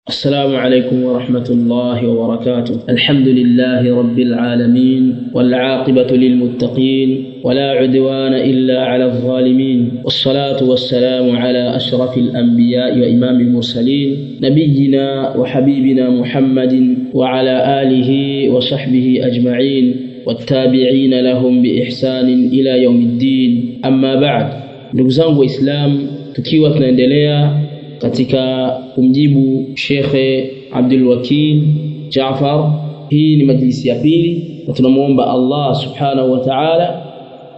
السلام عليكم ورحمة الله وبركاته. الحمد لله رب العالمين، والعاقبة للمتقين، ولا عدوان إلا على الظالمين، والصلاة والسلام على أشرف الأنبياء وإمام المرسلين، نبينا وحبيبنا محمد وعلى آله وصحبه أجمعين والتابعين لهم بإحسان إلى يوم الدين. أما بعد، ndugu zangu Waislamu, tukiwa tunaendelea katika kumjibu Sheikh Abdul Wakil Jaafar, hii ni majlisi ya pili, na tunamuomba Allah subhanahu wa ta'ala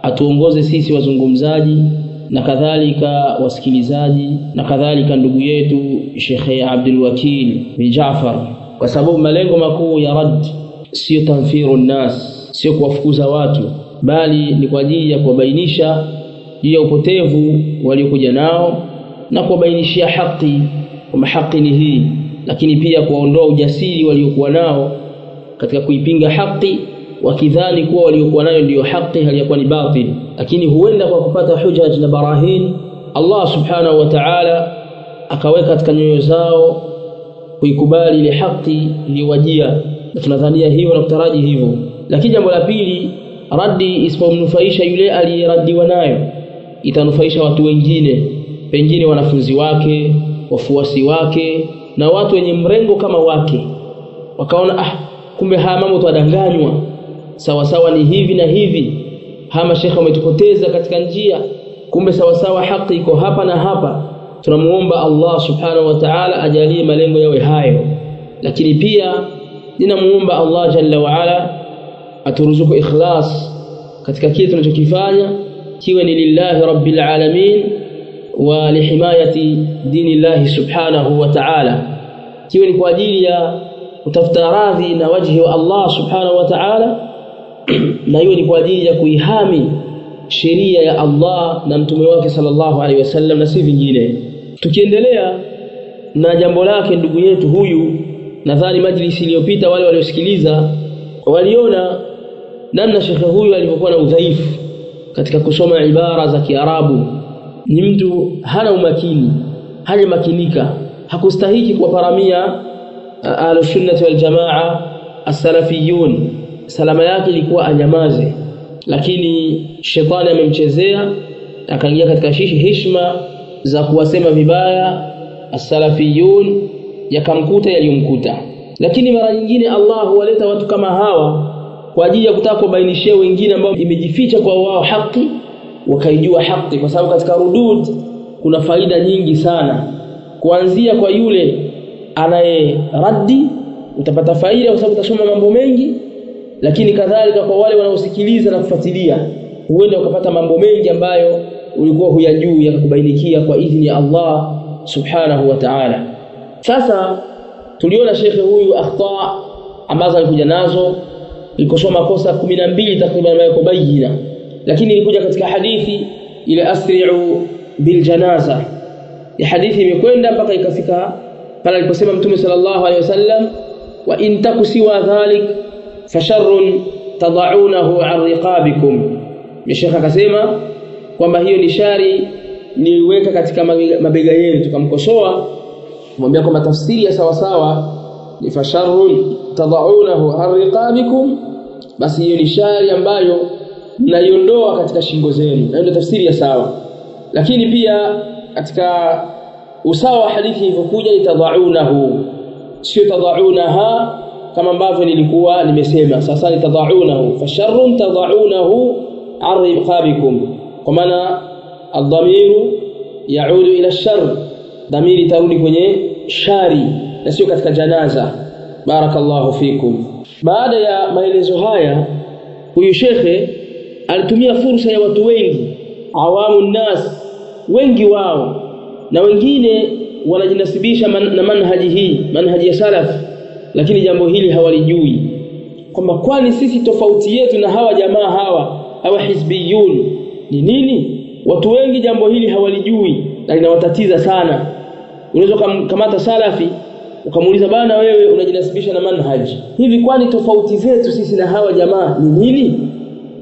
atuongoze sisi wazungumzaji na kadhalika wasikilizaji na kadhalika ndugu yetu Sheikh Abdul Wakil bin Jaafar, kwa sababu malengo makuu ya rad sio tanfiru nas, sio kuwafukuza watu, bali ni kwa ajili ya kuwabainisha juu ya upotevu waliokuja nao na kuwabainishia haki kwamba haki ni hii, lakini pia kuwaondoa ujasiri waliokuwa nao katika kuipinga haki, wakidhani kuwa waliokuwa nayo ndiyo haki hali ya kuwa ni batil. Lakini huenda kwa kupata hujaj na barahin, Allah subhanahu wa ta'ala akaweka katika nyoyo zao kuikubali ile haki iliyowajia, na tunadhania hivyo na kutaraji hivyo. Lakini jambo la pili, radi isipomnufaisha yule aliyeradiwa nayo, itanufaisha watu wengine, pengine wanafunzi wake, wafuasi wake na watu wenye mrengo kama wake, wakaona kumbe haya mambo twadanganywa, sawa sawa ni hivi na hivi, haya mashekhe wametupoteza katika njia, kumbe sawa sawa haki iko hapa na hapa. Tunamuomba Allah subhanahu wa ta'ala ajalie malengo yawe hayo, lakini pia ninamuomba Allah jalla wa ala aturuzuku ikhlas katika kile tunachokifanya, kiwe ni lillahi rabbil alamin wa lihimayati dini llahi subhanahu wa ta'ala, kiwe ni kwa ajili ya kutafuta radhi na wajhi wa Allah subhanahu wa ta'ala, na iwe ni kwa ajili ya kuihami sheria ya Allah na mtume wake sallallahu alaihi wasallam na si vingine. Tukiendelea na jambo lake ndugu yetu huyu, nadhani majlisi iliyopita wale waliosikiliza waliona namna shekhe huyu alivyokuwa na udhaifu katika kusoma ibara za Kiarabu. Ni mtu hana umakini, hajamakinika, hakustahiki kuwaparamia Ahlus-Sunnah wal Jamaa as-Salafiyun. Salama yake ilikuwa anyamaze, lakini shetani amemchezea akaingia katika shishi heshima za kuwasema vibaya as-Salafiyun, yakamkuta yaliyomkuta. Lakini mara nyingine Allah huwaleta watu kama hawa kwa ajili ya kutaka kubainishia wengine ambao imejificha kwa wao haki, wakaijua haki, kwa sababu katika rudud kuna faida nyingi sana. Kuanzia kwa yule anayeraddi utapata faida, kwa sababu utasoma mambo mengi, lakini kadhalika kwa wale wanaosikiliza na kufuatilia, huenda ukapata mambo mengi ambayo ulikuwa huyajui yakakubainikia kwa idhini ya Allah subhanahu wa ta'ala. Sasa tuliona shekhe huyu akhta ambazo alikuja nazo, ilikosoma kosa 12 takriban ambayo iko bayina, lakini ilikuja katika hadithi ile asri'u bil janaza. Ya hadithi imekwenda mpaka ikafika pale aliposema Mtume sallallahu alaihi wasallam, wa in takusiwa dhalik fasharrun tad'unahu an riqabikum. Sheikh akasema kwamba hiyo ni shari niliweka katika mabega yenu. Tukamkosoa kumwambia kwamba tafsiri ya sawa sawa ni fasharrun tad'unahu an riqabikum, basi hiyo ni shari ambayo mnaiondoa katika shingo zenu, na ndio tafsiri ya sawa. Lakini pia katika usawa wa hadithi ilivyokuja ni tadaunahu, sio tadaunaha kama ambavyo nilikuwa nimesema. Sasa ni tadaunahu, fasharrun tadaunahu an riqabikum, kwa maana adhamiru yaudu ila shar, dhamiri tarudi kwenye shari na sio katika janaza. Barakallahu fikum. Baada ya maelezo haya, huyu shekhe alitumia fursa ya watu wengi, awamu nas, wengi wao na wengine wanajinasibisha na manhaji hii, manhaji ya salaf, lakini jambo hili hawalijui, kwamba kwani sisi tofauti yetu na hawa jamaa hawa hizbiyun ni nini? Watu wengi jambo hili hawalijui na linawatatiza sana. Unaweza kumkamata salafi ukamuuliza, bana wewe unajinasibisha na manhaji hivi, kwani tofauti zetu sisi na hawa jamaa ni nini?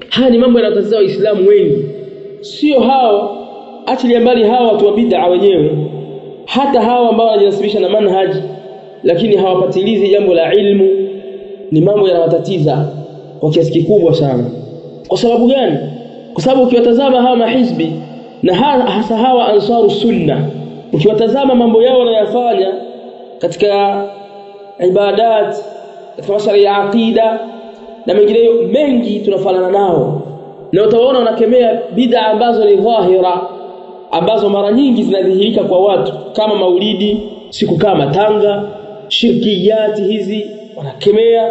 Haya ni mambo yanayotatiza Waislamu wengi, sio hao, achilia mbali hawa watu wa bid'a wenyewe, hata hawa ambao wanajinasibisha na manhaji, lakini hawapatilizi jambo la ilmu, ni mambo yanawatatiza kwa kiasi kikubwa sana. Kwa sababu gani? Kwa sababu ukiwatazama hawa mahizbi na hasa hawa Ansaru Sunna, ukiwatazama mambo yao wanayofanya katika ibadat, katika masuala ya aqida na mengineyo mengi, tunafanana nao, na utawaona wanakemea bid'a ambazo ni dhahira, ambazo mara nyingi zinadhihirika kwa watu, kama maulidi, siku kama tanga, shirkiyati hizi wanakemea.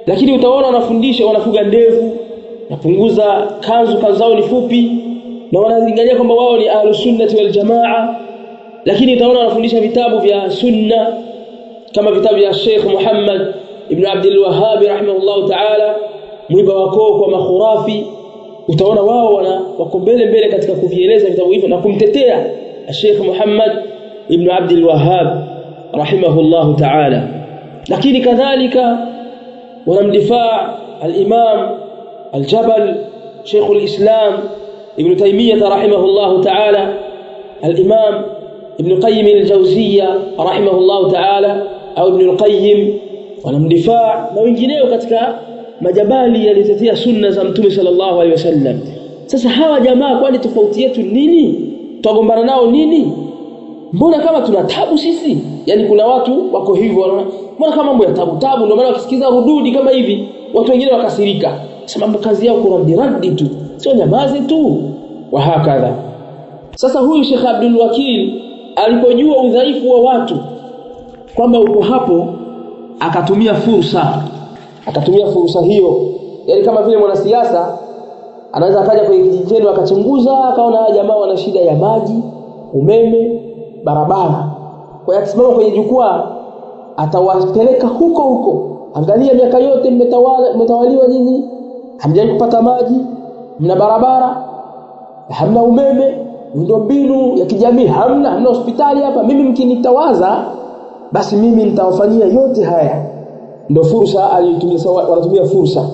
Lakini utaona wanafundisha, wanafuga ndevu, napunguza kanzu, kanzu zao ni fupi, na wanazingatia kwamba wao ni ahlus sunnati wal jamaa. Lakini utaona wanafundisha vitabu vya sunna kama vitabu vya Sheikh Muhammad ibn Abdul Wahhab rahimahullahu ta'ala, mwiba wako kwa makhurafi. Utaona wao wako mbele mbele katika kuvieleza vitabu hivyo na kumtetea Sheikh Muhammad ibn Abdul Wahhab rahimahullahu ta'ala. Lakini kadhalika wanamdifaa al-Imam al-Jabal Sheikh al-Islam Ibn Taymiyyah rahimahullahu ta'ala, al-Imam Ibn Qayyim al-Jawziyya rahimahullahu ta'ala, au Ibn al-Qayyim, wanamdifaa na wengineo katika majabali yalitetea sunna za Mtume sallallahu alaihi wasallam. Sasa hawa jamaa, kwani tofauti yetu nini? Twagombana nao nini? Mbona kama tuna tabu sisi? Yani kuna watu wako hivyo, wanaona mbona kama mambo ya tabu tabu. Ndio maana wakisikiza rududi kama hivi watu wengine wakasirika, sasa mambo kazi yao kuradi radi tu, sio nyamaze tu, wa hakadha. Sasa huyu Sheikh Abdul Wakil alipojua udhaifu wa watu kwamba uko hapo, akatumia fursa, akatumia fursa hiyo. Yani kama vile mwanasiasa anaweza akaja kwenye kijiji chenu akachunguza, akaona hawa jamaa wana shida ya maji, umeme, barabara. Kwa hiyo akisimama kwenye jukwaa atawapeleka huko huko. Angalia, miaka yote mmetawaliwa nyinyi, hamjawahi kupata maji, mna barabara, hamna umeme, miundombinu ya kijamii hamna, hamna hospitali hapa. Mimi mkinitawaza, basi mimi nitawafanyia yote haya. Ndio fursa aliyotumia. Wanatumia fursa.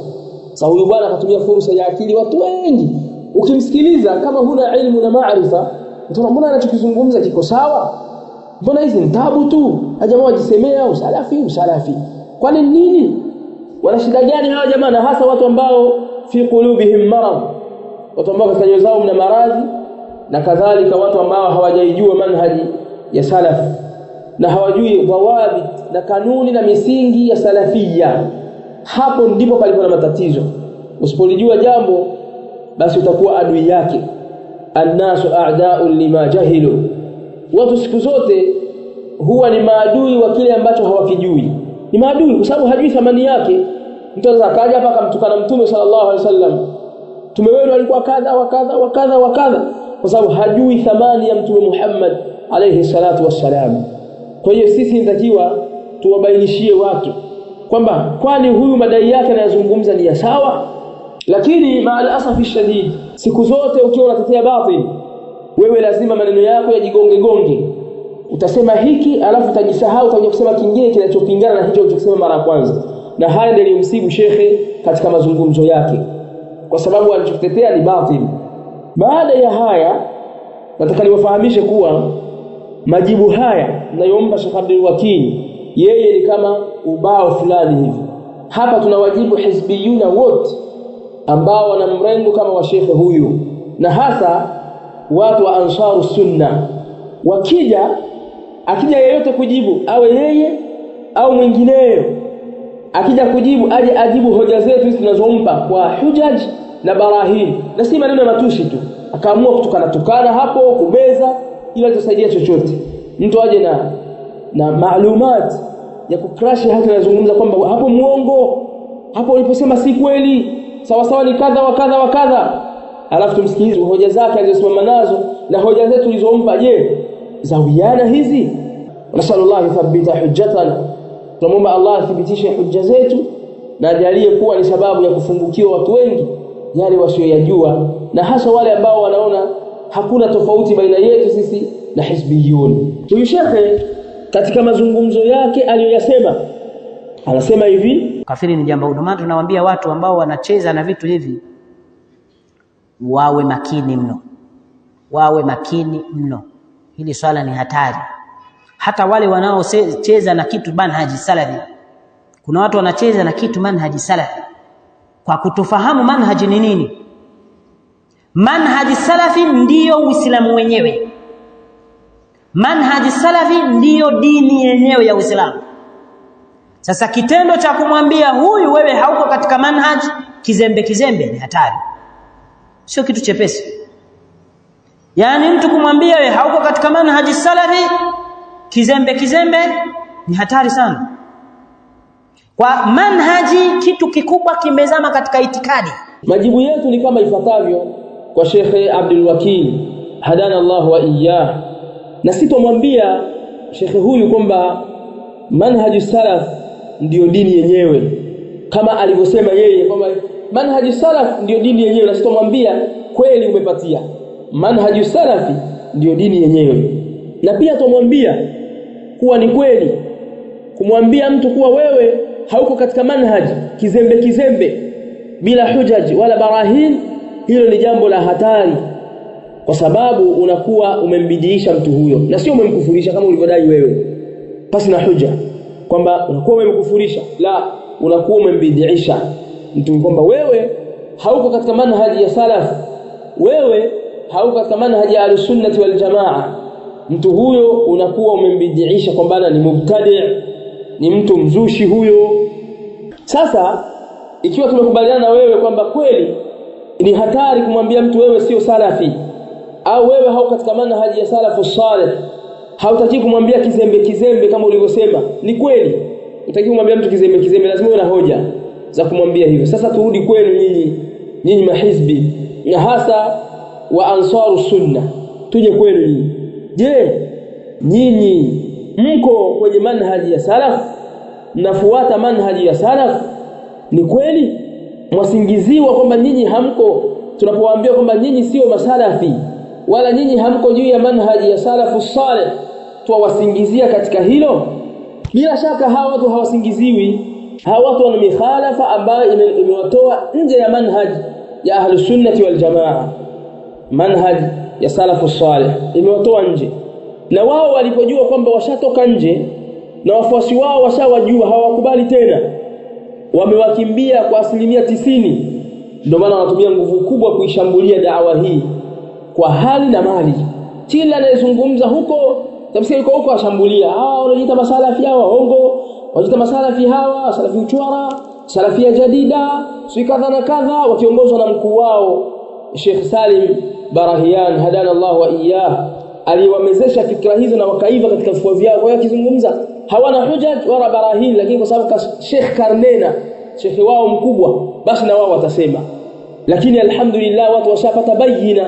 Sasa huyu bwana akatumia fursa ya akili watu wengi. Ukimsikiliza kama huna ilmu na maarifa, utaona mbona anachokizungumza kiko sawa, mbona hizi ni tabu tu, jamaa wajisemea usalafi usalafi. Kwani nini? Wana shida gani hawa jamaa? Na hasa watu ambao fi qulubihim marad, watu ambao katika nyoyo zao mna maradhi, na kadhalika watu ambao hawajaijua manhaji ya salaf na hawajui dhawabit na kanuni na misingi ya salafia. Hapo ndipo palipo na matatizo. Usipolijua jambo, basi utakuwa adui yake. Annasu a'da'un lima jahilu, watu siku zote huwa ni maadui wa kile ambacho hawakijui. Ni maadui kwa sababu hajui thamani yake. Mtu anaweza akaja hapa akamtukana Mtume sallallahu alaihi wasallam, mtume wenu alikuwa kadha wa kadha wa kadha wa kadha, kwa sababu hajui thamani ya Mtume Muhammad alayhi salatu wassalam. Kwa hiyo sisi inatakiwa tuwabainishie watu kwamba kwani huyu madai yake anayozungumza ni ya sawa. Lakini maal asafi shadid, siku zote ukiwa unatetea batil, wewe lazima maneno yako yajigonge gonge. Utasema hiki alafu utajisahau, utakuja kusema kingine kinachopingana na hicho ulichosema mara ya kwanza. Na haya ndio yaliyomsibu shekhe katika mazungumzo yake, kwa sababu alichotetea ni batil. Baada ya haya, nataka niwafahamishe kuwa majibu haya ninayompa Sheikh Abdul Wakil, yeye ni kama ubao fulani hivi. Hapa tunawajibu hizbiyuna wote ambao wana mrengo kama wa shekhe huyu, na hasa watu wa Ansaru Sunna. Wakija, akija yeyote kujibu, awe yeye au mwingineyo, akija kujibu aje ajibu hoja zetu hizi tunazompa kwa hujaj na barahin, na si maneno ya matusi tu, akaamua kutukana tukana hapo, kubeza, ila itasaidia chochote. Mtu aje na maalumat ya kukrashi hata anazungumza kwamba hapo muongo, hapo uliposema si kweli, sawa sawa ni kadha wa kadha wa kadha, alafu tumsikilize hoja zake alizosimama nazo na hoja zetu tulizompa. Je, zawiana hizi? Nasallallahu yuthabbita hujjatana, tunamwomba Allah athibitishe hujja zetu na ajalie kuwa ni sababu ya kufungukiwa watu wengi yale wasioyajua, na hasa wale ambao wanaona hakuna tofauti baina yetu sisi na hizbiyun. Huyu shekhe katika mazungumzo yake aliyoyasema anasema hivi: Kafiri ni jambo. Ndio maana tunawaambia watu ambao wanacheza na vitu hivi wawe makini mno, wawe makini mno. Hili swala ni hatari. Hata wale wanaocheza na kitu manhaji salafi, kuna watu wanacheza na kitu manhaji salafi kwa kutofahamu manhaji ni nini. Manhaji salafi ndiyo Uislamu wenyewe. Manhaji salafi ndiyo dini yenyewe ya Uislamu. Sasa kitendo cha kumwambia huyu wewe hauko katika manhaji kizembe kizembe ni hatari, sio kitu chepesi. Yaani mtu kumwambia wewe hauko katika manhaji salafi kizembe kizembe ni hatari sana. Kwa manhaji kitu kikubwa kimezama katika itikadi. Majibu yetu ni kama ifuatavyo kwa Shekhe Abdul Wakil hadana Allah wa iyyah. Na sitomwambia shekhe huyu kwamba manhaju salaf ndiyo dini yenyewe kama alivyosema yeye kwamba manhaju salaf ndiyo dini yenyewe, na sitomwambia kweli umepatia, manhaju salafi ndiyo dini yenyewe. Na pia tomwambia kuwa ni kweli kumwambia mtu kuwa wewe hauko katika manhaji kizembe kizembe bila hujaji wala barahin, hilo ni jambo la hatari, kwa sababu unakuwa umembidiisha mtu huyo na sio umemkufurisha kama ulivyodai wewe pasi na huja kwamba unakuwa umemkufurisha. La, unakuwa umembidiisha mtu kwamba wewe hauko katika manhaji ya salaf, wewe hauko katika manhaji ya ahlusunnati wal jamaa. Mtu huyo unakuwa umembidiisha kwamba ni mubtadi, ni mtu mzushi huyo. Sasa ikiwa tumekubaliana na wewe kwamba kweli ni hatari kumwambia mtu wewe sio salafi au wewe hauko katika manhaji ya salafu salih, hautaki kumwambia kizembe kizembe kama ulivyosema. Ni kweli utaki kumwambia mtu kizembe kizembe, lazima uwe na hoja za kumwambia hivyo. Sasa turudi kwenu nyinyi, nyinyi mahizbi na hasa wa ansaru sunna, tuje kwenu nyinyi. Je, nyinyi mko kwenye manhaji ya salaf? Mnafuata manhaji ya salaf? Ni kweli mwasingiziwa kwamba nyinyi hamko, tunapowaambia kwamba nyinyi sio masalafi wala nyinyi hamko juu ya manhaji ya salafu salih, tuwasingizia katika hilo? Bila shaka hawa watu hawasingiziwi. Hawa watu wana mikhalafa ambayo imewatoa nje ya manhaji ya ahlus sunnati wal jamaa, manhaj ya salafu salih imewatoa nje. Na wao walipojua kwamba washatoka nje na wafuasi wao washawajua, hawakubali tena, wamewakimbia kwa 90%. Ndio maana wanatumia nguvu kubwa kuishambulia da'wa hii kwa hali na mali. Kila anayezungumza huko tafsiri yuko huko ashambulia, hawa wanajiita masalafi, hawa hongo, wanajiita masalafi hawa, salafi uchwara, salafia jadida, si kadha na kadha, wakiongozwa na mkuu wao Sheikh Salim Barahian hadana Allah wa iyyah, aliwamezesha fikra hizo na wakaiva katika vifua vyao. Kwa hiyo akizungumza hawana hujaj wala barahin, lakini kwa sababu Sheikh Karnena shekhi wao mkubwa, basi na wao watasema. Lakini alhamdulillah watu washapata bayina,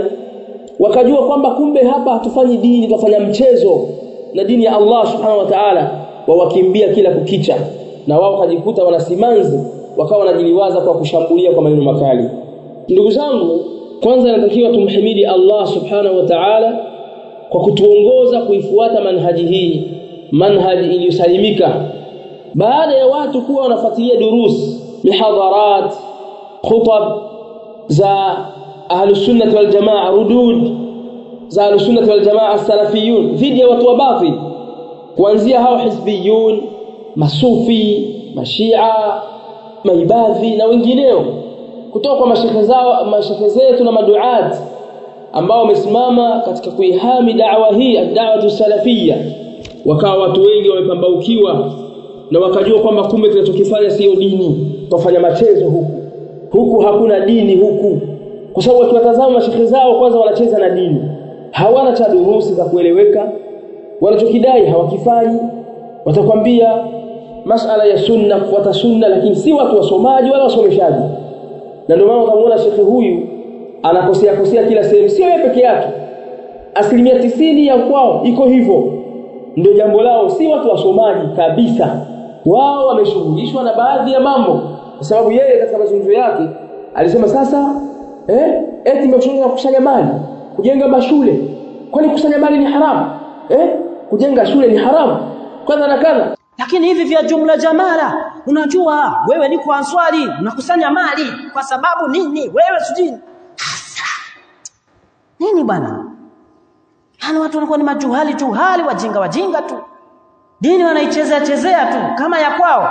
wakajua kwamba kumbe hapa hatufanyi dini, tutafanya mchezo na dini ya Allah subhanahu wa ta'ala. Wawakimbia kila kukicha, na wao wakajikuta wanasimanzi, wakawa wanajiliwaza kwa kushambulia kwa maneno makali. Ndugu zangu, kwanza inatakiwa tumhimidi Allah subhanahu wa ta'ala kwa kutuongoza kuifuata manhaji hii, manhaji iliyosalimika, baada ya watu kuwa wanafuatilia durus, mihadharat, khutab za ahlus sunnah wal jamaa, rudud za ahlus sunnah wal jamaa salafiyun dhidi ya watu wa batil, kuanzia hao hizbiyun, masufi, mashia, maibadhi na wengineo, kutoka kwa mashekhe zao, mashekhe zetu na maduat ambao wamesimama katika kuihami da'wa hii, ad-da'watu salafia. Wakawa watu wengi wamepambaukiwa na wakajua kwamba kumbe tunachokifanya sio dini, tutafanya machezo huku, huku hakuna dini huku. Kwa sababu wakiwatazama mashekhe zao kwanza wanacheza na dini, hawana cha durusi za kueleweka, wanachokidai hawakifanyi. Watakwambia masala ya sunna, kufuata sunna, lakini si watu wasomaji wala wasomeshaji. Na ndio maana utamuona shekhe huyu anakosea kosea kila sehemu, sio yeye peke yake, 90% ya kwao iko hivyo. Ndio jambo lao, si watu wasomaji kabisa. Wao wameshughulishwa na baadhi ya mambo, kwa sababu yeye katika mazungumzo yake alisema sasa eti mmeshughulika kukusanya mali, kujenga mashule. Kwani kukusanya mali ni haramu? Kujenga shule ni haramu? Kadha na kadha. Lakini hivi vya jumla jamala, unajua wewe niko answari, unakusanya mali kwa sababu nini? Wewe sijui nini bwana. Yaani watu wanakuwa ni majuhali juhali, wajinga wajinga tu. Dini wanaichezea chezea tu kama ya kwao.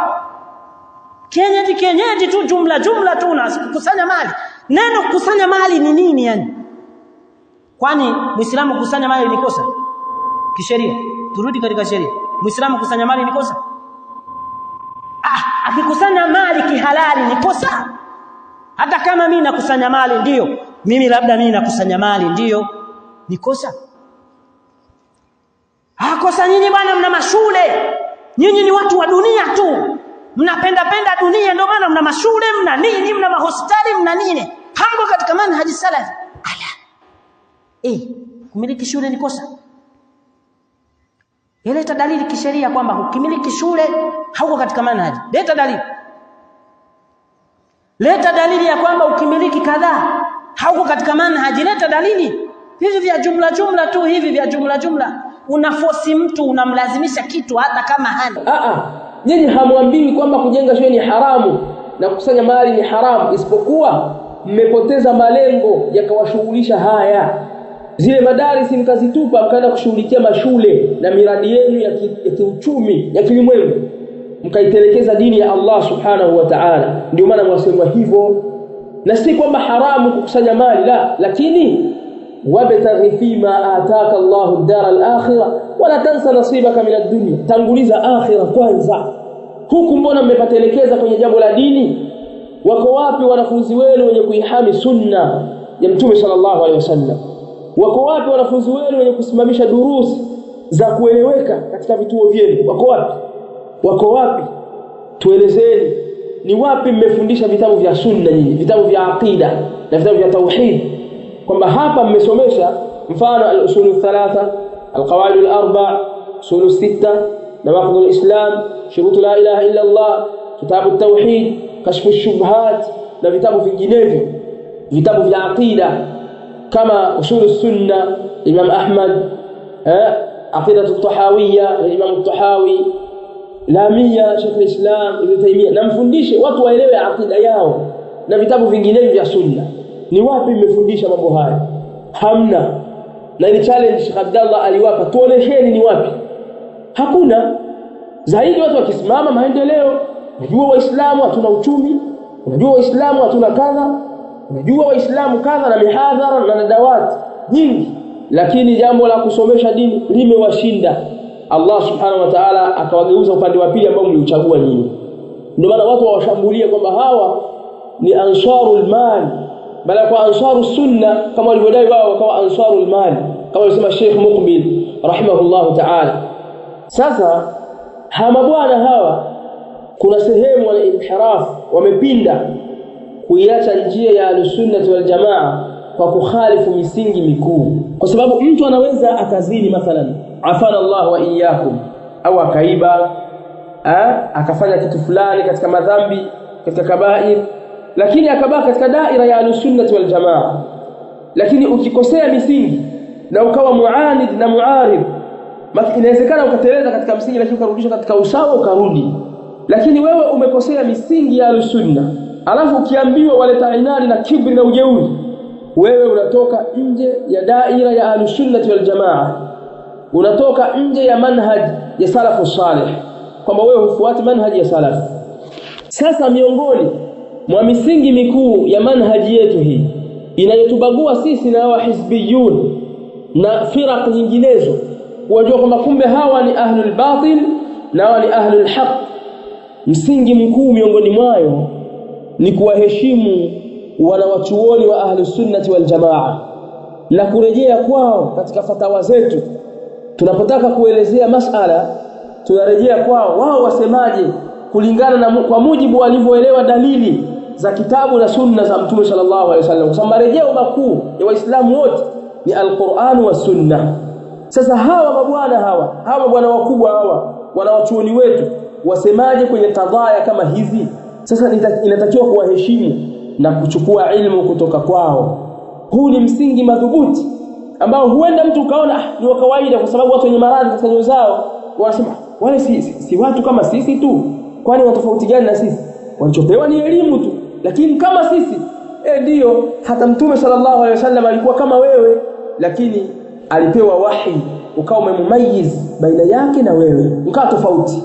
Kienyeji kienyeji tu, jumla jumla tu, na kukusanya mali. Neno kukusanya mali ni nini yani? Kwani Muislamu kukusanya mali ni kosa? Kisheria. Turudi katika sheria. Muislamu kukusanya mali ni kosa? Akikusanya mali kihalali ni kosa? Hata kama mimi nakusanya mali ndiyo, mimi labda mimi nakusanya mali ndiyo, ni kosa? Kosa nyinyi bwana, mna mashule. Nyinyi ni watu wa dunia tu. Mnapenda penda dunia, ndio maana mna mashule, mna nini, mna mahospitali, mna nini. Hamko katika manhaji salafi. Ala. Kumiliki shule ni kosa? Leta dalili kisheria kwamba ukimiliki shule hauko katika manhaji. Leta dalili. Leta dalili ya kwamba ukimiliki kadhaa hauko katika manhaji. Leta dalili. Hivi vya jumla jumla tu, hivi vya jumla jumla. Unafosi mtu, unamlazimisha kitu hata kama hana. Nyinyi hamwambiwi kwamba kujenga shule ni haramu na kukusanya mali ni haramu, isipokuwa mmepoteza malengo yakawashughulisha haya. Zile madarisi mkazitupa, mkaenda kushughulikia mashule na miradi yenu ya kiuchumi ya kilimwengu, mkaitelekeza dini ya Allah subhanahu wa ta'ala. Ndio maana mwasemwa hivyo. Na si kwamba haramu kukusanya mali, la, lakini wabtaghi fima ataka Allahu ad-dar al-akhirah wala tansa nasibaka min ad-dunya, tanguliza akhirah kwanza. Huku mbona mmepatelekeza kwenye jambo la dini? Wako wapi wanafunzi wenu wenye kuihami sunna ya Mtume sallallahu alaihi wasallam? Wako wapi wanafunzi wenu wenye kusimamisha durusi za kueleweka katika vituo vyenu? Wako wapi? Wako wapi? Tuelezeni, ni wapi mmefundisha vitabu vya sunna nyinyi, vitabu vya aqida na vitabu vya tauhid, kwamba hapa mmesomesha mfano al-usul thalatha, al-qawaid al-arba', usul sita, nawaqid al-islam, shurut la ilaha illa Allah, kitabu at-tauhid, kashfu ash-shubhat na vitabu vinginevyo, vitabu vya aqida kama usul sunna Imam Ahmad, aqida at-tahawiyya Imam at-Tahawi, Lamia Sheikh al-Islam Ibn Taymiyyah. Na mfundishe watu waelewe aqida yao na vitabu vinginevyo vya sunna. Ni wapi mmefundisha mambo haya? Hamna. Na ile challenge Sheikh Abdallah aliwapa, tuonesheni ni wapi. Hakuna. Zaidi watu wakisimama maendeleo, unajua Waislamu hatuna uchumi, unajua Waislamu hatuna kadha, unajua Waislamu kadha, na mihadhara na nadawati nyingi, lakini jambo la kusomesha dini limewashinda. Allah subhanahu wa ta'ala akawageuza upande wa pili ambao mliuchagua nyinyi. Ndio maana watu wawashambulia kwamba hawa ni ansarul mal, bali kwa ansaru sunna kama walivyodai wao wakawa ansarul mal, kama alisema Sheikh Muqbil rahimahullahu ta'ala. Sasa hama bwana hawa kuna sehemu wana inhiraf, wamepinda kuiacha njia ya al-sunnah wal jamaa kwa kukhalifu misingi mikuu. Kwa sababu mtu anaweza akazini mathalan, afana Allah wa iyyakum, au akaiba, akafanya kitu fulani katika madhambi, katika kabair, lakini akabaki katika daira ya al-sunnah wal jamaa. Lakini ukikosea misingi na ukawa muanid na muarib, inawezekana ukateleza katika msingi lakini ukarudisha katika usawa ukarudi. Lakini wewe umekosea misingi ya al-sunnah, alafu ukiambiwa waleta inadi na kibri na ujeuri, wewe unatoka nje ya daira ya al-sunnah wal jamaa, unatoka nje ya manhaj ya salafu salih, kwamba wewe hufuati manhaj ya salaf. Sasa miongoni mwa misingi mikuu ya manhaji yetu hii inayotubagua sisi na hawa hizbiyun na firaq nyinginezo, wajua kwamba kumbe hawa ni ahlul batil na hawa ni ahlul haq, msingi mkuu miongoni mwayo ni kuwaheshimu wanawachuoni wa ahlus sunnati wal jamaa na kurejea kwao katika fatawa zetu. Tunapotaka kuelezea masala tunarejea kwao, wao wasemaje kulingana na kwa mujibu walivyoelewa dalili za kitabu na sunna za Mtume sallallahu alaihi wasallam, kwa sababu marejeo makuu ya Waislamu wote ni al-Qur'an wa sunna. Sasa hawa mabwana hawa mabwana wakubwa hawa wanawachuoni wetu wasemaje kwenye kadhaya kama hizi? Sasa inatakiwa kuwaheshimu na kuchukua ilmu kutoka kwao. Huu ni msingi madhubuti ambao huenda mtu ukaona ni wa kawaida, kwa sababu watu wenye maradhi katika nyoyo zao wanasema wale si watu kama sisi tu, kwani wana tofauti gani na sisi? Walichopewa ni elimu tu, lakini kama sisi. Ndio hata Mtume sallallahu alaihi wasallam alikuwa kama wewe, lakini alipewa wahi ukawa umemumayiz baina yake na wewe, mkawa tofauti.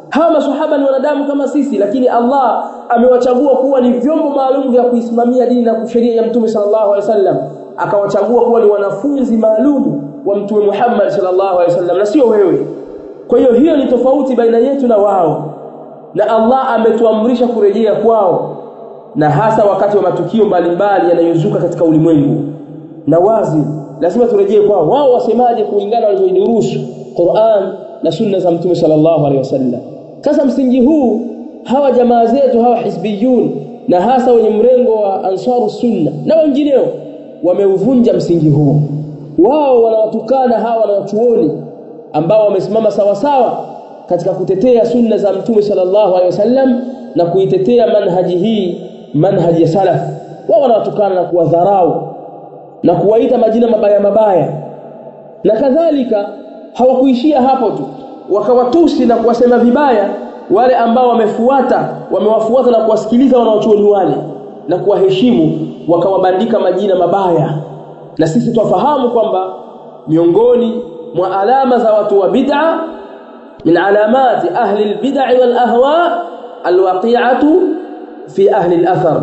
Hawa maswahaba ni wanadamu kama sisi, lakini Allah amewachagua kuwa ni vyombo maalum vya kuisimamia dini na sheria ya Mtume sallallahu alaihi wasallam, akawachagua kuwa ni wanafunzi maalum wa Mtume Muhammad sallallahu alaihi wasallam na sio wewe. Kwa hiyo hiyo ni tofauti baina yetu na wao, na Allah ametuamrisha kurejea kwao, na hasa wakati wa matukio mbalimbali yanayozuka katika ulimwengu. Na wazi lazima turejee kwao, wao wasemaje kulingana walivyoidurusu Qur'an na sunna za Mtume sallallahu alaihi wasallam. Sasa msingi huu hawa jamaa zetu hawa hizbiyun na hasa wenye mrengo wa Ansaru Sunna na wengineo wameuvunja msingi huu. Wao wanawatukana hawa wanawachuoni ambao wamesimama sawa sawa katika kutetea sunna za Mtume sallallahu alaihi wasallam na kuitetea manhaji hii, manhaji ya salaf. Wao wanawatukana na kuwadharau na kuwaita majina mabaya mabaya, na kadhalika. Hawakuishia hapo tu, wakawatusi na kuwasema vibaya wale ambao wamewafuata na kuwasikiliza wanawachuoni wale na kuwaheshimu, wakawabandika majina mabaya. Na sisi twafahamu kwamba miongoni mwa alama za watu wa bid'a, min alamati ahli albid'i wal ahwa alwaqi'atu fi ahli alathar,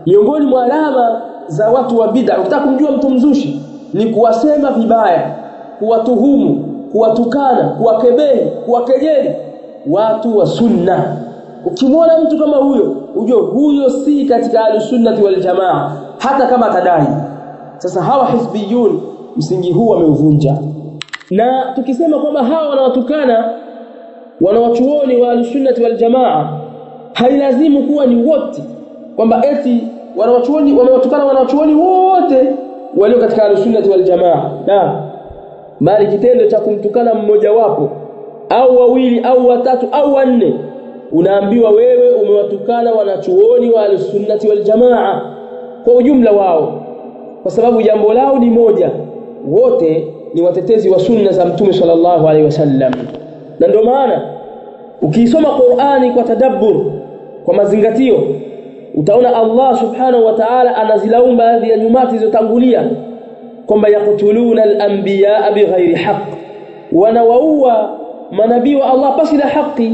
miongoni mwa alama za watu wa bid'a, ukitaka kumjua mtu mzushi ni kuwasema vibaya, kuwatuhumu, kuwatukana, kuwakebehi, kuwakejeli watu wa sunna. Ukimwona mtu kama huyo, ujue huyo si katika ahlusunnati wal jamaa, hata kama atadai. Sasa hawa hizbiyun msingi huu wameuvunja. Na tukisema kwamba hawa wanawatukana wanawachuoni wa ahlusunnati wal jamaa, hailazimu kuwa ni wote, kwamba eti wanawachuoni wamewatukana wanawachuoni wote walio katika ahlusunnati wal jamaa, la, bali kitendo cha kumtukana mmoja wapo au wawili au watatu au wanne, unaambiwa wewe umewatukana wanachuoni wa ahlusunnati wal jamaa kwa ujumla wao, kwa sababu jambo lao ni moja, wote ni watetezi wa sunna za Mtume sallallahu alaihi wasallam. Na ndio maana ukiisoma Qur'ani kwa tadabbur, kwa mazingatio, utaona Allah subhanahu wa ta'ala anazilaumu baadhi ya nyumati zilizotangulia kwamba yaqtuluna al-anbiya bighairi haqq, wanawaua manabii wa Allah pasi na haki,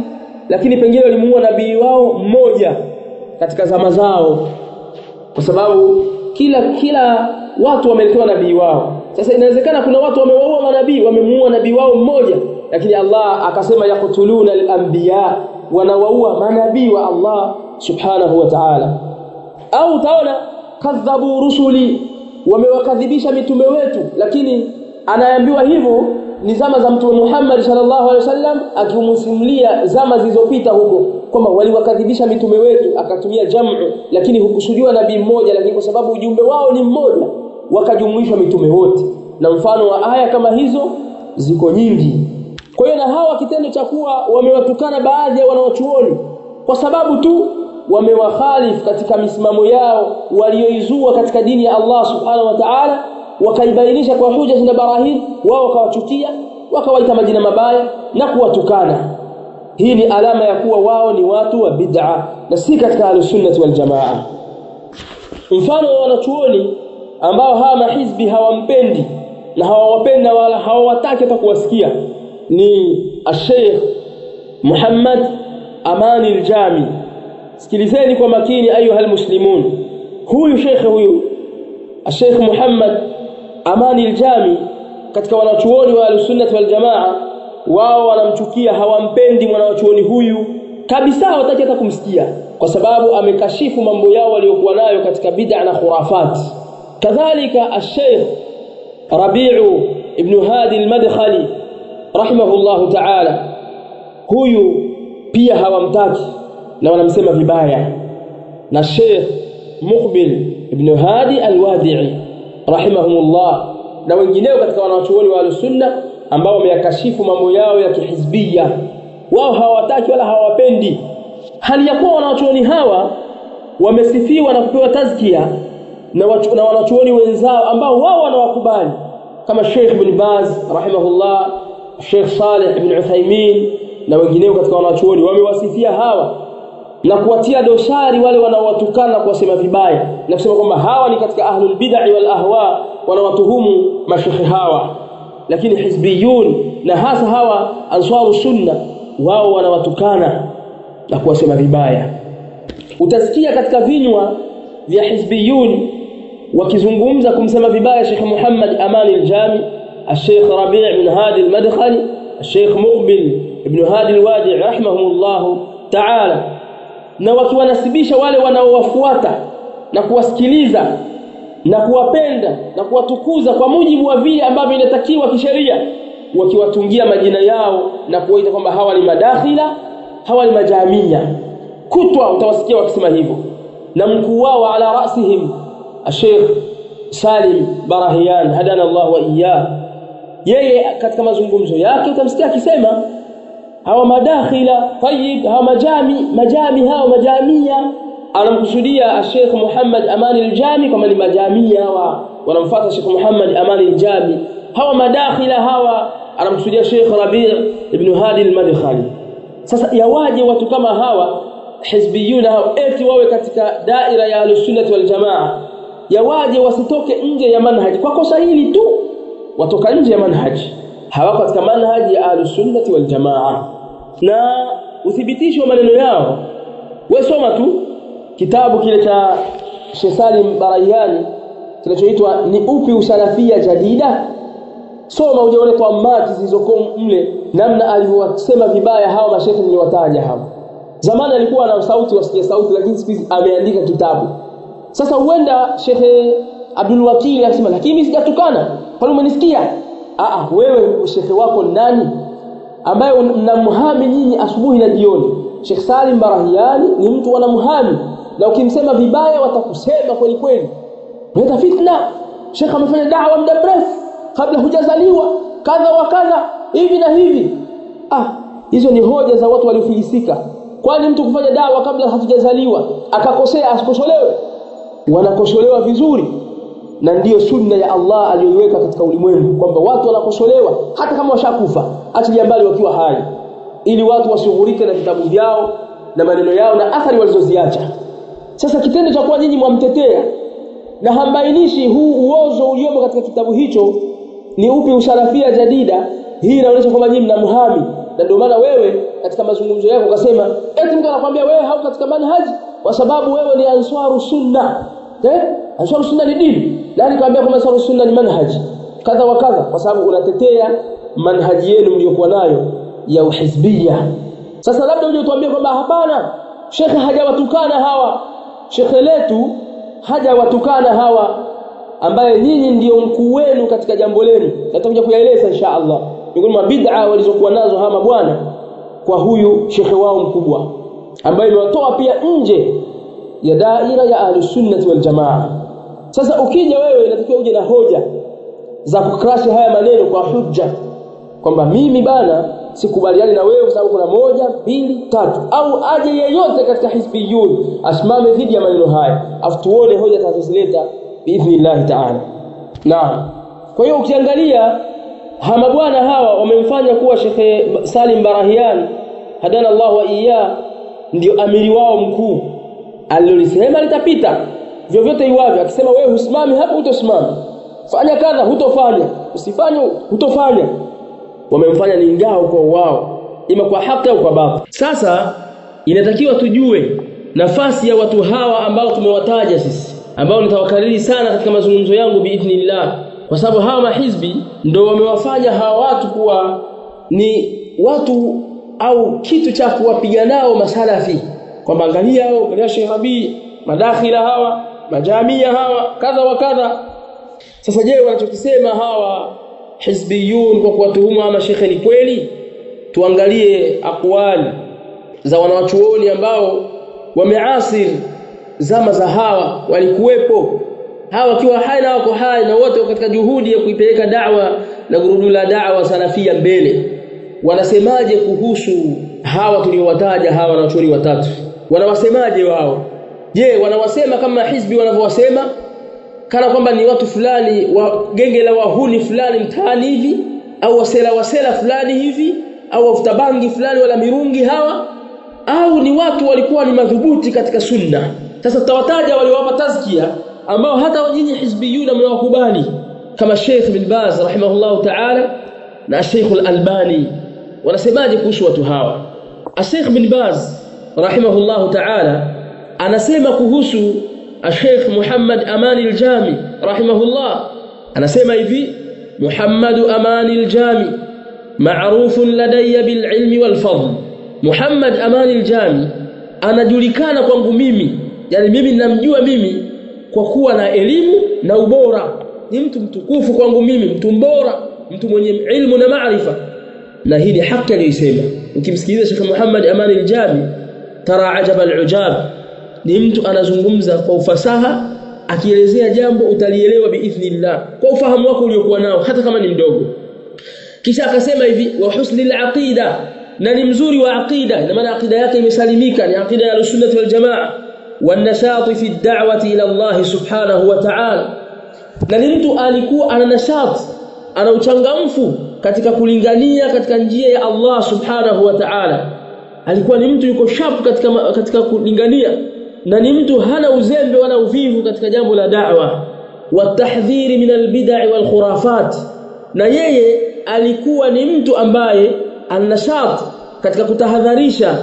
lakini pengine walimuua nabii wao mmoja katika zama zao, kwa sababu kila watu wameletewa nabii wao. Sasa inawezekana kuna watu wamewaua manabii, wamemuua nabii wao mmoja, lakini Allah akasema yaqtuluna al-anbiya, wanawaua manabii wa Allah subhanahu wa ta'ala. Au utaona kadhabu rusuli, wamewakadhibisha mitume wetu, lakini anaambiwa hivyo ni zama za Mtume Muhammad sallallahu alaihi wasallam, akimsimulia zama zilizopita huko kwamba waliwakadhibisha mitume wetu, akatumia jamu, lakini hukusudiwa nabii mmoja, lakini kwa sababu ujumbe wao ni mmoja wakajumuishwa mitume wote. Na mfano wa aya kama hizo ziko nyingi. Kwa hiyo na hawa kitendo cha kuwa wamewatukana baadhi ya wanawachuoni kwa sababu tu wamewakhalifu katika misimamo yao walioizua katika dini ya Allah subhanahu wa ta'ala, wakaibainisha kwa huja na barahin, wao wakawachukia, wakawaita majina mabaya na kuwatukana. Hii ni alama ya kuwa wao ni watu wa bid'a na si katika ahlusunnati wal jamaa. Mfano wa wanachuoni ambao hawa mahizbi hawampendi na hawawapenda wala hawawataki hata kuwasikia ni Sheikh Muhammad Amani al-Jami. Sikilizeni kwa makini ayuha almuslimun. Huyu sheikh huyu Sheikh Muhammad Amani al-Jami katika wanachuoni wa ahlusunnati wal jamaa, wao wanamchukia, hawampendi mwanachuoni huyu kabisa, hawataki hata kumsikia kwa sababu amekashifu mambo yao waliokuwa nayo katika bid'a na khurafat. Kadhalika Sheikh Rabi'u ibn Hadi al-Madkhali rahimahullahu ta'ala, huyu pia hawamtaki na wanamsema vibaya. Na Sheikh Muqbil ibn Hadi al-Wadi'i rahimahumullah na wengineo katika wanachuoni wa al-sunna ambao wameyakashifu mambo yao ya kihizbia, wao hawataki wala hawapendi. Hali ya kuwa wanachuoni hawa wamesifiwa na kupewa tazkia na wanachuoni wenzao ambao wao wanawakubali kama Sheikh Ibn Baz rahimahullah, Sheikh Saleh Ibn Uthaymeen na wengineo katika wanachuoni, wamewasifia hawa na kuwatia dosari wale wanaowatukana kuwasema vibaya na kusema kwamba hawa ni katika ahlul bid'ah wal ahwa, wanawatuhumu mashekhe hawa. Lakini hizbiyun na hasa hawa Ansaru Sunna wao wanawatukana na kuwasema vibaya. Utasikia katika vinywa vya hizbiyun wakizungumza kumsema vibaya Sheikh Muhammad Amani al-Jami, Sheikh Rabi' bin Hadi al-Madkhali, Sheikh Muqbil ibn Hadi al-Wadi rahimahumullah ta'ala, na wakiwanasibisha wale wanaowafuata na kuwasikiliza na kuwapenda na kuwatukuza kwa mujibu wa vile ambavyo inatakiwa kisheria, wakiwatungia majina yao na kuwaita kwamba hawa ni madakhila, hawa ni majamia. Kutwa utawasikia wakisema hivyo. Na mkuu wao ala rasihim Sheikh Salim Barahian hadana Allah wa iyyah, yeye katika mazungumzo yake utamsikia akisema hawa madakhila, tayib, hawa majami hawa majamia. Anamkusudia Sheikh Muhammad Amani al-Jami kama ni majamia hawa wanamfuata Sheikh Muhammad Amani al-Jami. Hawa madakhila hawa anamkusudia Sheikh Rabi' ibn Hadi al-Madkhali. Sasa yawaje watu kama hawa hizbiyun hao eti wawe katika daira ya Ahlus-Sunnah wal Jamaa? Yawaje wasitoke nje ya manhaji? Kwa kosa hili tu watoka nje ya manhaji, hawako katika manhaji ya Ahlus-Sunnah wal Jamaa. Na uthibitisho wa maneno yao, wewe soma tu kitabu kile cha Sheikh Salim Barayani kinachoitwa ni upi usalafia jadida. Soma ujaone kwa mati zilizokuwa mle, namna alivyowasema vibaya hawa masheikh niliwataja hawa. Zamani alikuwa na sauti, wasikia sauti, lakini siku hizi ameandika kitabu. Sasa huenda Sheikh Abdul Wakili akasema lakini mimi sijatukana, kwani umenisikia? Wewe shekhe wako nani ambaye mnamhami nyinyi asubuhi na jioni? Sheikh Salim Barahiani ni mtu wanamhami, na ukimsema vibaya watakusema kweli kweli. Unaleta fitna. Sheikh amefanya da'wa muda mrefu kabla hujazaliwa, kadha wa kadha, hivi na hivi. Hizo ni hoja za watu waliofilisika. Kwani mtu kufanya da'wa kabla hatujazaliwa akakosea asikosolewe? Wanakosolewa vizuri, na ndiyo sunna ya Allah aliyoiweka katika ulimwengu kwamba watu wanakosolewa hata kama washakufa, achilia mbali wakiwa hai, ili watu washughulike na vitabu vyao na maneno yao na athari walizoziacha. Sasa kitendo cha kuwa nyinyi mwamtetea na hambainishi huu uozo uliomo katika kitabu hicho ni upi usalafia jadida, hii inaonyesha kwamba nyinyi mnamhami. Na ndio maana wewe katika mazungumzo yako ukasema eti mtu anakuambia wewe hauko katika manhaji kwa sababu wewe ni Ansaru Sunna. Ansaru Sunna ni dini. Nani kaambia kwamba Ansaru Sunna ni manhaji kadha wa kadha? Kwa sababu unatetea manhaji yenu mliokuwa nayo ya uhizbia. Sasa labda uje utuambie kwamba hapana, shekhe hajawatukana hawa, shekhe letu hajawatukana hawa, ambaye nyinyi ndio mkuu wenu katika jambo lenu. Nitakuja kuyaeleza insha Allah miongoni mwa bid'a walizokuwa nazo hawa mabwana kwa huyu shekhe wao mkubwa, ambaye imewatoa pia nje ya daira ya Ahlus-Sunnah wal Jamaa. Sasa ukija wewe inatakiwa uje na hoja za kukrashi haya maneno kwa hujja, kwamba mimi bana sikubaliani na wewe kwa sababu kuna 1 2 3, au aje yeyote katika hizbiyun asimame dhidi ya maneno haya, afu tuone hoja atakazozileta biidhnillah ta'ala. Naam. Kwa hiyo ukiangalia hama bwana hawa wamemfanya kuwa Sheikh Salim Barahian hadana Allah wa iya ndio amiri wao mkuu. Alilolisema litapita vyovyote iwavyo. Akisema wewe husimami hapo, hutosimama, fanya kadha, hutofanya, usifanye, hutofanya. Wamemfanya ni ngao kwa wao, ima kwa haki au kwa batil. Sasa inatakiwa tujue nafasi ya watu hawa ambao tumewataja sisi, ambao nitawakariri sana katika mazungumzo yangu biidhnillah, kwa sababu hawa mahizbi ndio wamewafanya hawa watu kuwa ni watu au kitu cha kuwapiga nao masalafi, kwamba angalia hao, angalia Sheikh Rabi, madakhila hawa, majamia hawa, kadha wa kadha. Sasa je, wanachokisema hawa hizbiyun kwa kuwatuhumu ama shekhe ni kweli? Tuangalie aqwali za wanawachuoni ambao wameasir zama za hawa, walikuwepo hawa wakiwa hai na wako hai, na wote katika juhudi ya kuipeleka da'wa na gurudumu la da'wa salafia mbele. Wanasemaje kuhusu hawa tuliowataja, hawa wanachuoni watatu? Wanawasemaje wao? Je, wanawasema kama hizbi wanavyowasema, kana kwamba ni watu fulani wa genge la wahuni fulani mtaani hivi, au wasela fulani hivi, au wavuta bangi fulani wala mirungi hawa, au ni watu walikuwa ni madhubuti katika sunna? Sasa tutawataja waliowapa tazkia ambao hata nyinyi hizbiyuna mnawakubali, kama Sheikh bin Baz rahimahullah ta'ala, na Sheikh Al-Albani wanasemaje kuhusu watu hawa. Sheikh bin Baz rahimahullahu ta'ala anasema kuhusu Sheikh Muhammad Amani Al-Jami rahimahullah, anasema hivi: Muhammad Amani Al-Jami ma'rufun ladayya bil ilmi wal fadl. Muhammad Amani Al-Jami anajulikana kwangu mimi, yani mimi ninamjua mimi kwa kuwa na elimu na ubora, ni mtu mtukufu kwangu mimi, mtu mbora, mtu mwenye ilmu na maarifa. Na hii ni haki aliyosema. Ukimsikiliza Sheikh Muhammad Amani Al-Jami tara ajab al-ujab, ni mtu anazungumza kwa ufasaha, akielezea jambo utalielewa biidhnillah kwa ufahamu wako uliokuwa nao hata kama ni mdogo. Kisha akasema hivi: wa husni al-aqida, na ni mzuri wa aqida, ina maana aqida yake imesalimika, ni aqida ya sunnah wal jamaa. Wanashati fi ad-da'wati ila Allah subhanahu wa ta'ala, na ni mtu alikuwa ana nashat, ana uchangamfu katika kulingania katika njia ya Allah subhanahu wa ta'ala. Alikuwa ni mtu yuko sharp katika kulingania, na ni mtu hana uzembe wala uvivu katika jambo la da'wa. Wa tahdhiri min al-bid'i wal khurafat, na yeye alikuwa ni mtu ambaye anashat katika kutahadharisha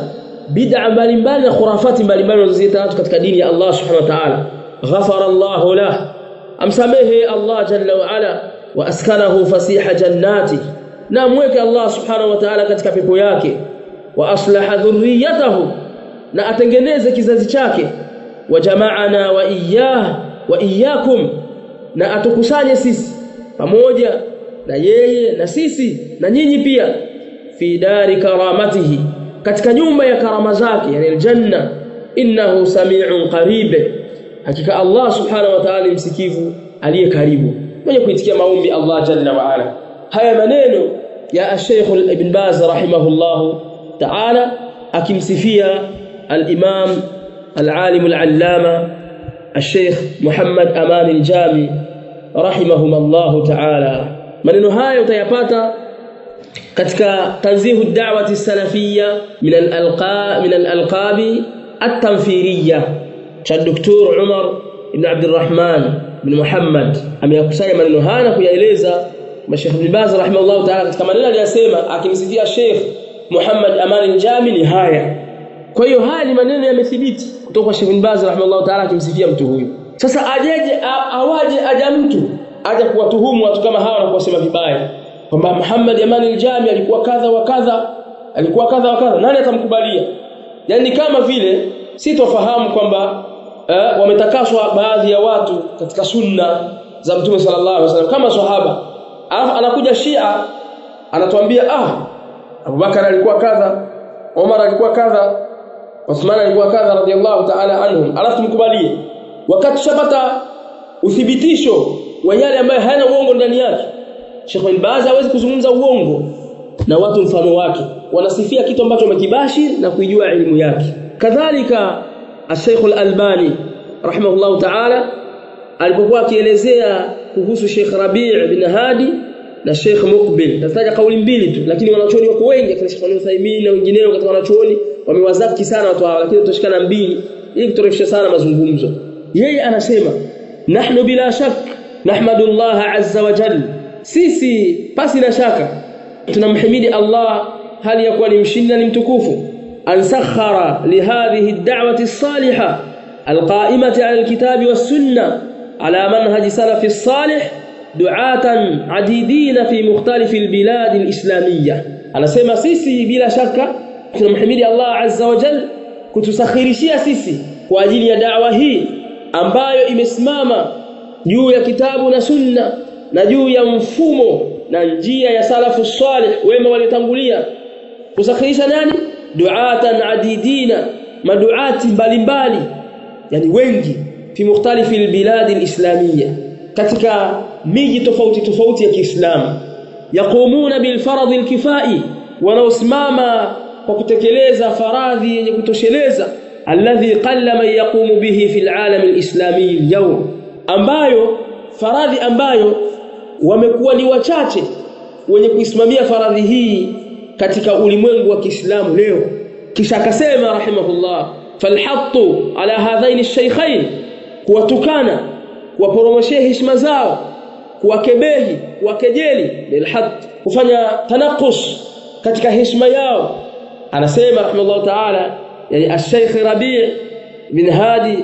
bid'a mbalimbali na khurafati mbalimbali wanazoziita watu katika dini ya Allah subhanahu wa ta'ala. Ghafara Allahu lah, amsamehe Allah jalla wa ala, wa askanahu fasiha jannati, na amweke Allah subhanahu wa ta'ala katika pepo yake. Wa aslaha dhurriyatahu, na atengeneze kizazi chake. Wa jama'ana wa iyyah wa iyyakum, na atukusanye sisi pamoja na yeye na sisi na nyinyi pia, fi dari karamatihi, katika nyumba ya karama zake, yani aljanna. Innahu sami'un qarib, hakika Allah subhanahu wa ta'ala msikivu aliye karibu, mwenye kuitikia maombi Allah jalla wa ala. Haya maneno ya Sheikh Ibn Baz rahimahullah ta'ala akimsifia al-Imam al-Alim al-Allama Sheikh Muhammad Amani Al-Jami rahimahumullah ta'ala. Maneno haya utayapata katika tanzihu ad-da'wati as-salafiyya min al-alqabi at-tanfiriyya cha Dr. Umar ibn Abdurrahman ibn Muhammad. Ameyakusanya maneno haya na kuyaeleza Sheikh Ibn Baz rahimahullah ta'ala katika maneno aliyosema akimsifia Sheikh Muhammad Amani Al-Jami ni haya. Kwa hiyo haya ni maneno yamethibiti kutoka kwa Sheikh Ibn Baz rahimahullah ta'ala akimsifia mtu huyu. Sasa ajeje awaje aja mtu aja kuwatuhumu watu kama hawa na kuwasema vibaya kwamba Muhammad Amani Al-Jami alikuwa kadha wa kadha, alikuwa kadha wa kadha, nani atamkubalia? Yani kama vile sitofahamu kwamba wametakaswa baadhi ya watu katika sunna za Mtume sallallahu alaihi wasallam kama sahaba, alafu anakuja Shia anatuambia Abubakar alikuwa kadha, Umar alikuwa kadha, Uthman alikuwa kadha radiyallahu ta'ala anhum, alafu tumkubalie wakati tushapata uthibitisho wa yale ambayo hayana uongo ndani yake. Sheikh Ibn Baz hawezi kuzungumza uongo na watu mfano wake wanasifia kitu ambacho wamekibashir na kuijua elimu yake. Kadhalika Sheikh Al-Albani rahimahullah ta'ala alipokuwa akielezea kuhusu Sheikh Rabi' bin Hadi na Sheikh Muqbil, nataja kauli mbili tu, lakini wanachuoni wako wengi, kina Sheikh Uthaymeen na wengineo katika wanachuoni wamewazaki sana watu hawa, lakini tutashikana mbili ili kutorefisha sana mazungumzo. Yeye anasema nahnu bila shak nahmadullah azza wa jalla, sisi pasi na shaka tunamhimidi Allah hali ya kuwa ni mshindi na ni mtukufu, ansakhara lihadhihi ad-da'wati as-salihah alqa'imati 'ala al-kitabi was-sunnah ala manhaji salafi as-salih du'atan adidina fi mukhtalifi al-bilad al-islamiyya. Anasema sisi bila shaka tunamhimidi Allah azza wa jalla kutusakhirishia sisi kwa ajili ya da'wa hii ambayo imesimama juu ya kitabu na sunna na juu ya mfumo na njia ya salafu salih wema waliotangulia. Kusakhirisha nani? Du'atan adidina, maduati mbalimbali, yani wengi, fi mukhtalifi albilad alislamiyya, katika miji tofauti tofauti ya Kiislamu. Yaqumuna bilfaradhi alkifai, wanaosimama kwa kutekeleza faradhi yenye kutosheleza, alladhi qalla man yaqumu bihi fi alalam alislami alyawm, ambayo faradhi ambayo wamekuwa ni wachache wenye kuisimamia faradhi hii katika ulimwengu wa Kiislamu leo. Kisha akasema rahimahullah, falhattu ala hadhaini ash-shaykhain, kuwatukana, kuwaporomoshea heshima zao, kuwakebehi, kuwakejeli, lilhad, kufanya tanakus katika heshima yao. Anasema rahimahullah ta'ala, yani al-Sheikh Rabi' bin Hadi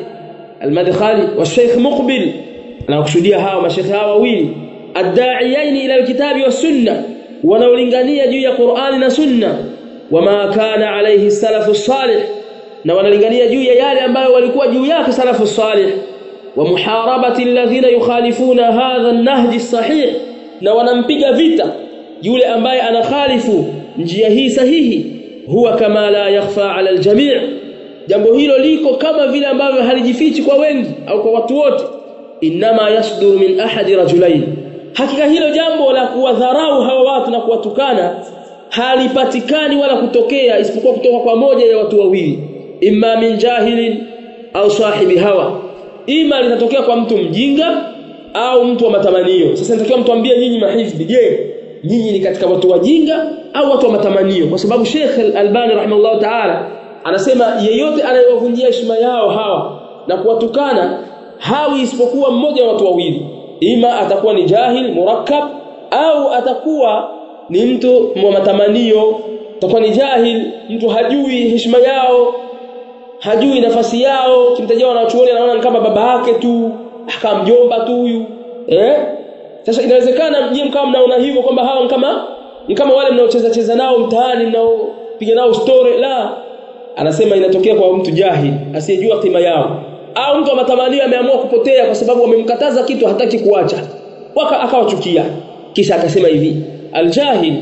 al-Madkhali wa Sheikh Muqbil, anakusudia hawa mashekhe hawa wawili, ad-da'iyaini ila al-kitabi wa sunna, wanaolingania juu ya Qur'ani na Sunna, wama kana alayhi salafu salih, na wanalingania juu ya yale ambayo walikuwa juu yake salafu salih, wa muharabati alladhina yukhalifuna hadha an-nahj as-sahih, na wanampiga vita yule ambaye anakhalifu njia hii sahihi. Huwa kama la yakhfa ala al-jami', jambo hilo liko kama vile ambavyo halijifichi kwa wengi au kwa watu wote. Inma yasduru min ahadi rajulain, hakika hilo jambo la kuwadharau hawa watu na kuwatukana halipatikani wala kutokea isipokuwa kutoka kwa moja ya watu wawili, imma min jahilin au sahibi hawa, ima litatokea kwa mtu mjinga au mtu wa matamanio. Sasa natakiwa mtuambie nyinyi mahizbi, je, nyinyi ni katika watu wajinga au watu wa matamanio? Kwa sababu Sheikh Al-Albani rahimahullah ta'ala anasema yeyote anayewavunjia heshima yao hawa na kuwatukana hawi isipokuwa mmoja wa watu wawili, ima atakuwa ni jahil murakkab au atakuwa ni mtu wa matamanio. Atakuwa ni jahil, mtu hajui heshima yao, hajui nafasi yao, kimtajia wanachuoni anaona kama baba yake tu, kama mjomba tu huyu. Sasa inawezekana nyinyi mkao mnaona hivyo kwamba hawa ni kama wale mnaocheza cheza nao mtaani, mnaopiga nao story. La, anasema inatokea kwa mtu jahil asiyejua kima yao, au mtu wa matamanio ameamua kupotea kwa sababu wamemkataza kitu hataki kuacha, akawachukia. Kisha akasema hivi, aljahil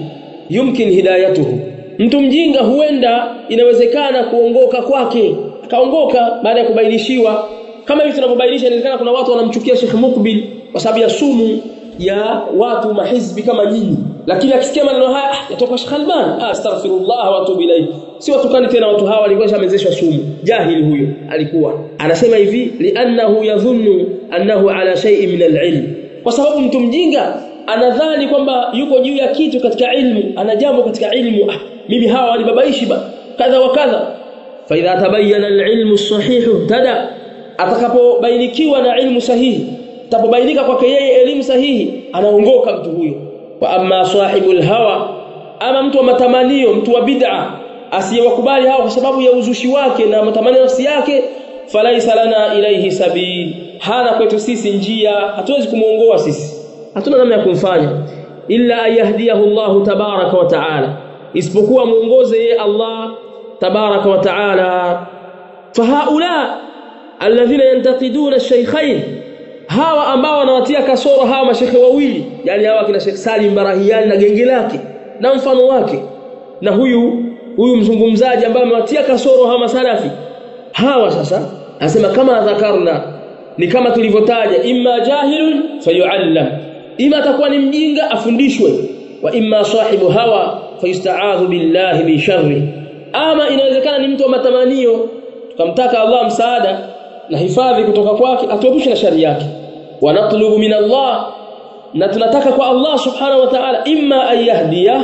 yumkin hidayatuhu, mtu mjinga huenda inawezekana kuongoka kwake, akaongoka baada ya kubainishiwa. Kama hivi tunavyobainisha, inawezekana kuna watu wanamchukia Sheikh Mukbil kwa sababu ya sumu ya watu mahizbi kama nyinyi, lakini akisikia maneno haya yatoka Sheikh Albani, astaghfirullah wa atubu ilayhi, si watukani tena watu hawa, walikuwa shamezeshwa sumu. Jahili huyo alikuwa anasema hivi, li'annahu yadhunnu annahu ala shay'in min al-ilm, kwa sababu mtu mjinga anadhani kwamba yuko juu ya kitu katika ilmu, ana jambo katika ilmu, mimi hawa walibabaishi ba kadha wa kadha. Fa idha tabayyana al-ilmu as-sahih tada, atakapobainikiwa na ilmu sahihi, tapobainika kwake yeye elimu sahihi, anaongoka mtu huyo. Wa amma sahibul hawa, ama mtu wa matamanio, mtu wa bid'a asiyewakubali hao kwa sababu ya uzushi wake na matamanio nafsi yake, falaisa lana ilaihi sabil, hana kwetu sisi njia, hatuwezi kumuongoa sisi, hatuna namna ya kumfanya, illa ayahdiyahu Allah tabaraka wa taala, isipokuwa muongoze yeye Allah tabaraka wa taala. Fahaula alladhina yantaqiduna ash-shaykhayn, hawa ambao wanawatia kasoro hawa mashekhe wawili, yani hawa kina Sheikh Salim Barahiani na genge lake na mfano wake, na huyu mzungumzaji ambaye amewatia kasoro hawa masalafi hawa, sasa anasema kama dhakarna, ni kama tulivyotaja, imma jahilun fayuallam, ima atakuwa ni mjinga afundishwe, wa imma sahibu hawa fayusta'adhu billahi min sharri, ama inawezekana ni mtu wa matamanio tukamtaka Allah msaada na hifadhi kutoka kwake, atuepushe na shari yake. Wa natlubu min Allah, na tunataka kwa Allah subhanahu wa ta'ala, imma an yahdiya,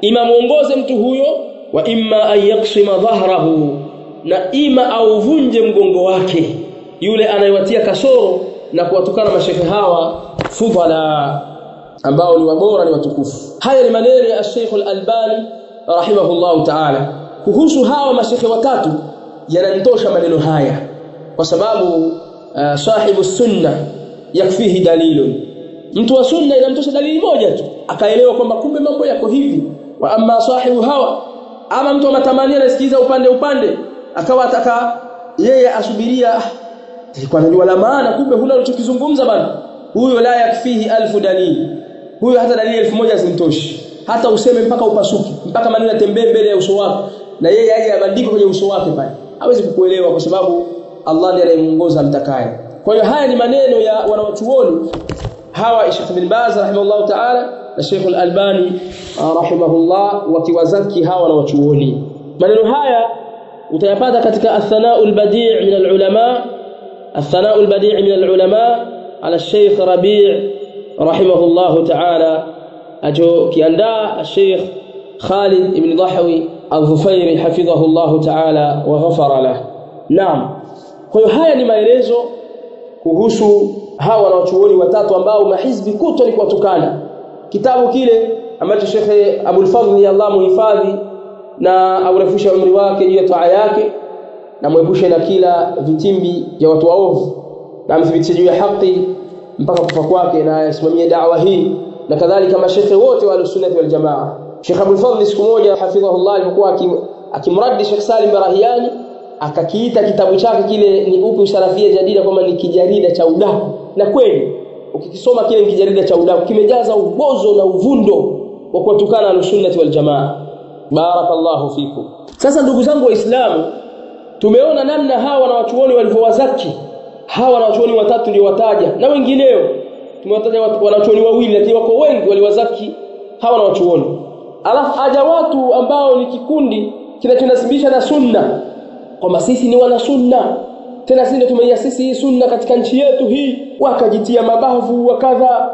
ima muongoze mtu huyo, wa imma an yaqsima dhahrahu, na ima auvunje mgongo wake yule anayewatia kasoro na kuwatukana mashehe hawa fudhala ambao ni wabora, ni watukufu. Haya ni maneno ya Sheikh Al-Albani rahimahullahu ta'ala kuhusu hawa mashehe watatu. Yananitosha maneno haya kwa sababu sahibu sunna yakfihi dalilun, mtu wa sunna inamtosha dalili moja tu akaelewa kwamba kumbe mambo yako hivi. Wa amma sahibu hawa, ama mtu wa matamanio anasikiza upande upande, akawa ataka yeye asubiria, nilikuwa najua la maana, kumbe huna ulichokizungumza bana. Huyo la yakfihi alfu dalili, huyo hata dalili 1000 zimtoshi, hata useme mpaka upasuki, mpaka maneno yatembee mbele ya uso wako na yeye aje abandike kwenye uso wake pale, hawezi kukuelewa kwa sababu Allah ndiye anayemuongoza mtakaye. Kwa hiyo haya ni maneno ya wanawachuoni hawa, Sheikh bin Baz rahimahullah ta'ala na Sheikh Al-Albani rahimahullah, wakiwazaki hawa wanawachuoni. Maneno haya utayapata katika Athana'u al-Badi' min al-ulama, Athana'u al-Badi' min al-ulama ala Sheikh Rabi' rahimahullah ta'ala, ajo kiandaa Sheikh Khalid ibn Dhahawi Al-Dhufairi hafidhahu Allah ta'ala wa ghafara lah. Naam. Kwa hiyo haya ni maelezo kuhusu Hawa wanawachuoni watatu ambao mahizbi kutwa ni kuwatukana. Kitabu kile ambacho Sheikh Abul Fadhl, Allah muhifadhi na aurefushe umri wake juu ya taa yake na muepushe na kila vitimbi vya watu waovu na amthibitishe juu ya haki mpaka kufa kwake na asimamie da'wa hii na kadhalika mashekhe wote wa Ahlusunnah wal Jamaa. Sheikh Abul Fadhl siku moja hafidhahullah alikuwa akimradi Sheikh Salim Barahiani, akakiita kitabu chake kile ni upi usalafia jadida kwamba ni kijarida cha udaku, na kweli ukikisoma kile ni kijarida cha udaku, kimejaza ubozo na uvundo wa kuwatukana Ahlusunnah wal Jamaa. Barakallahu fikum. Sasa ndugu zangu Waislamu, tumeona namna hawa wanawachuoni walivyowazaki hawa wanawachuoni watatu ndio wataja na wengineo tumewataja wanawachuoni wawili, lakini wako wengi waliwazaki hawa wanawachuoni. Alafu aja watu ambao ni kikundi kinachonasibisha na sunna, kwamba sisi ni wana sunna, tena sisi ndio tumeiasisi hii sunna katika nchi yetu hii, wakajitia mabavu wakadha,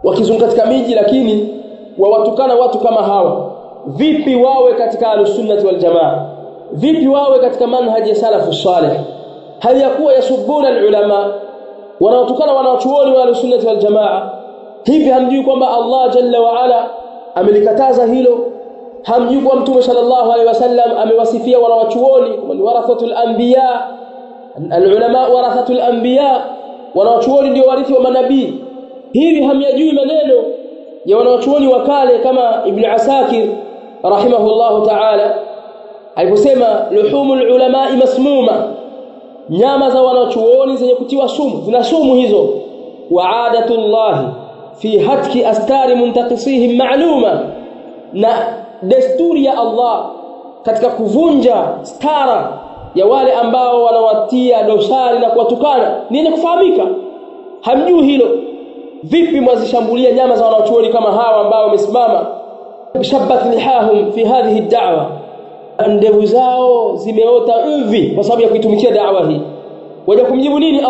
wakizunguka katika miji, lakini wawatukana watu kama hawa. Vipi wawe katika Ahlusunnah wal Jamaa? Vipi wawe katika manhaji ya salafu salih, hali ya kuwa yasubuna alulama, wanaotukana wanawachuoni wa Ahlusunnah wal Jamaa? Hivi hamjui kwamba Allah jalla wa ala amelikataza hilo? Hamjui kuwa Mtume sallallahu alaihi wasallam amewasifia wanawachuoni kama ni warathatul anbiya, alulama warathatul anbiya, wanawachuoni ndio warithi wa manabii? Hivi hamyajui maneno ya wanawachuoni wa kale kama Ibn Asakir rahimahullahu ta'ala aliposema luhumul ulamai masmuma, nyama za wanachuoni zenye kutiwa sumu, zina sumu hizo. Wa adatullahi fi hatki astari muntakisihim ma'luma, na desturi ya Allah katika kuvunja stara ya wale ambao wanawatia dosari na kuwatukana ni yenye kufahamika. Hamjui hilo? Vipi mwazishambulia nyama za wanachuoni kama hawa ambao wamesimama shabbat lihahum fi hadhihi ad-da'wa, ndevu zao zimeota mvi kwa sababu ya kuitumikia da'wa hii. Waja kumjibu nini Allah?